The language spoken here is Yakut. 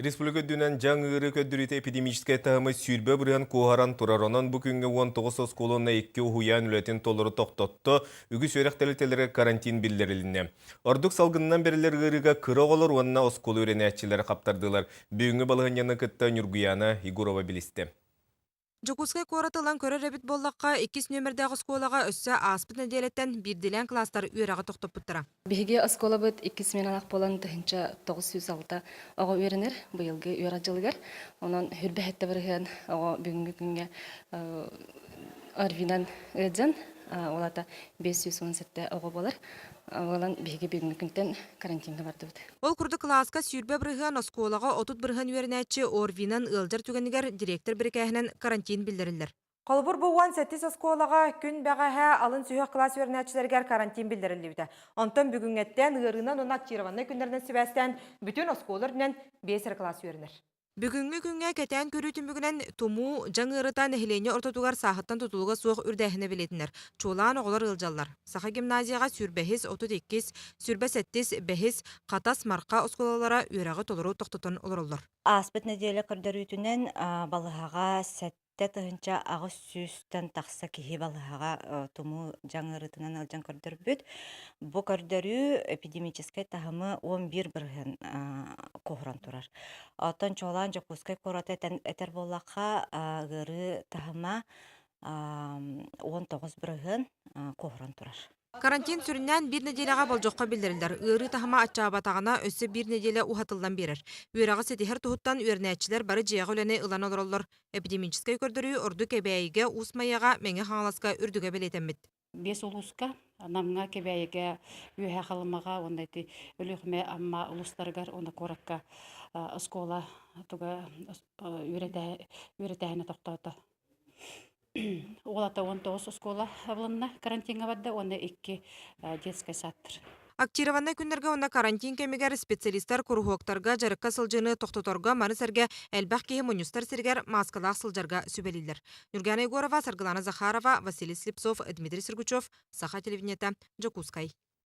Республика үрдүнэн дьаҥ ыарыы көрдөрүүтэ эпидемическэй таһымы 20% куоһаран турар. Онон бу күҥҥэ 19 оскуола уонна 2 уһуйаан үлэтин толору тохтотто, үгүс үөрэх тэрилтэлэригэр карантин биллэрилиннэ. Ордук салгынынан бэриллэр ыарыыга кыра оҕолор уонна оскуола үөрэнээччилэрэ хаптардылар. Бүгүҥҥү балаһыанньаны кытта Ньургуйаана Егорова билистэ. Дьокуускай куораты ылан көрөр эбит буоллахха, иккис нүөмэрдээх оскуолаҕа өссө ааспыт нэдиэлэттэн биирдиилээн кылаастар үөрэҕи тохтоппуттара. Биһиги оскуолабыт иккис сменалаах буолан 1906 оҕо үөрэнэр быйылгы үөрэх дьылыгар. Онон хүрбэһэттэ бырыһыан оҕо бүгүҥҥү күҥҥэ ОРВИ-нан ыалдьан, ол аата 517 оҕо буолар. Буолан биһиги бүгүҥҥү күнтэн карантиҥҥа бардыбыт. Ол курдук кылааска 20% оскуолаҕа 30% үөрэнээччи ОРВИ-нан ыалдьар түгэнигэр директор бирикээһинэн карантин биллэриллэр. Холобур, бу 17 оскуолаҕа күн бэҕэһээ алын сүһүөх кылаас үөрэнээччилэригэр карантин биллэриллибитэ. Онтон бүгүҥҥэттэн ыарыынан уонна актированнай күннэринэн сибээстээн бүтүн оскуола үрдүнэн биэс эрэ кылаас үөрэнэр. Бүгүҥҥү күҥҥэ кэтээн көрүү түмүгүнэн тумуу, дьаҥ ыарыта нэһилиэнньэ ортотугар сааһыттан тутулуга суох үрдээһинэ бэлиэтэнэр. Чуолаан оҕолор ыалдьаллар. Саха гимназияҕа сүүрбэһис, 32-ис, сүүрбэ сэттис, бэһис, Хатас, Марха оскуолалара үөрэҕи толору тохтотон олороллор. Ааспыт нэдиэлэ көрдөрүүтүнэн балыһаҕа 7800-тэн тахса киһи балыһаҕа тумуу дьаҥ ыарыытынан ыалдьан көрдөрбүт. Бу көрдөрүү эпидемическэй таһымы 11% куоһуран турар. Оттон чуолаан Дьокуускай куораты этэр буоллахха, ыарыы таһыма 19% куоһуран турар. Карантин сүрүннээн биир нэдиэлэҕэ болдьоххо биллэриллэр. Ыарыы таһыма аччаабатаҕына, өссө биир нэдиэлэ уһатыллан биэрэр. Үөрэҕи ситиһэр туһуттан үөрэнээччилэр бары дьиэҕэ үлэни ылан олороллор. Эпидемическэй көрдөрүү ордук Кэбээйигэ, Уус Майаҕа, Мэҥэ Хаҥаласка үрдүгэ бэлиэтэммит. Биэс улууска Намҥа, Кэбээйигэ, Үөһээ Халымаҕа уонна ити Өлүөхүмэ, Амма улуустарыгар уонна куоракка оскуола туга үөрэтээһинэ тохтоото. Уолата 19 оскуола абылынна карантиҥҥа барда уонна икки детскай садтар. Актированнай күннэргэ уонна карантин кэмигэр специалистар куруһуоктарга дьарыкка сылдьыыны тохтоторго маны сэргэ элбэх киһи мунньустар сиригэр мааскалаах сылдьарга сүбэлииллэр. Нюргана Егорова, Саргылана Захарова, Василий Слепцов, Дмитрий Сергучев, Саха телевидениета, Дьокуускай.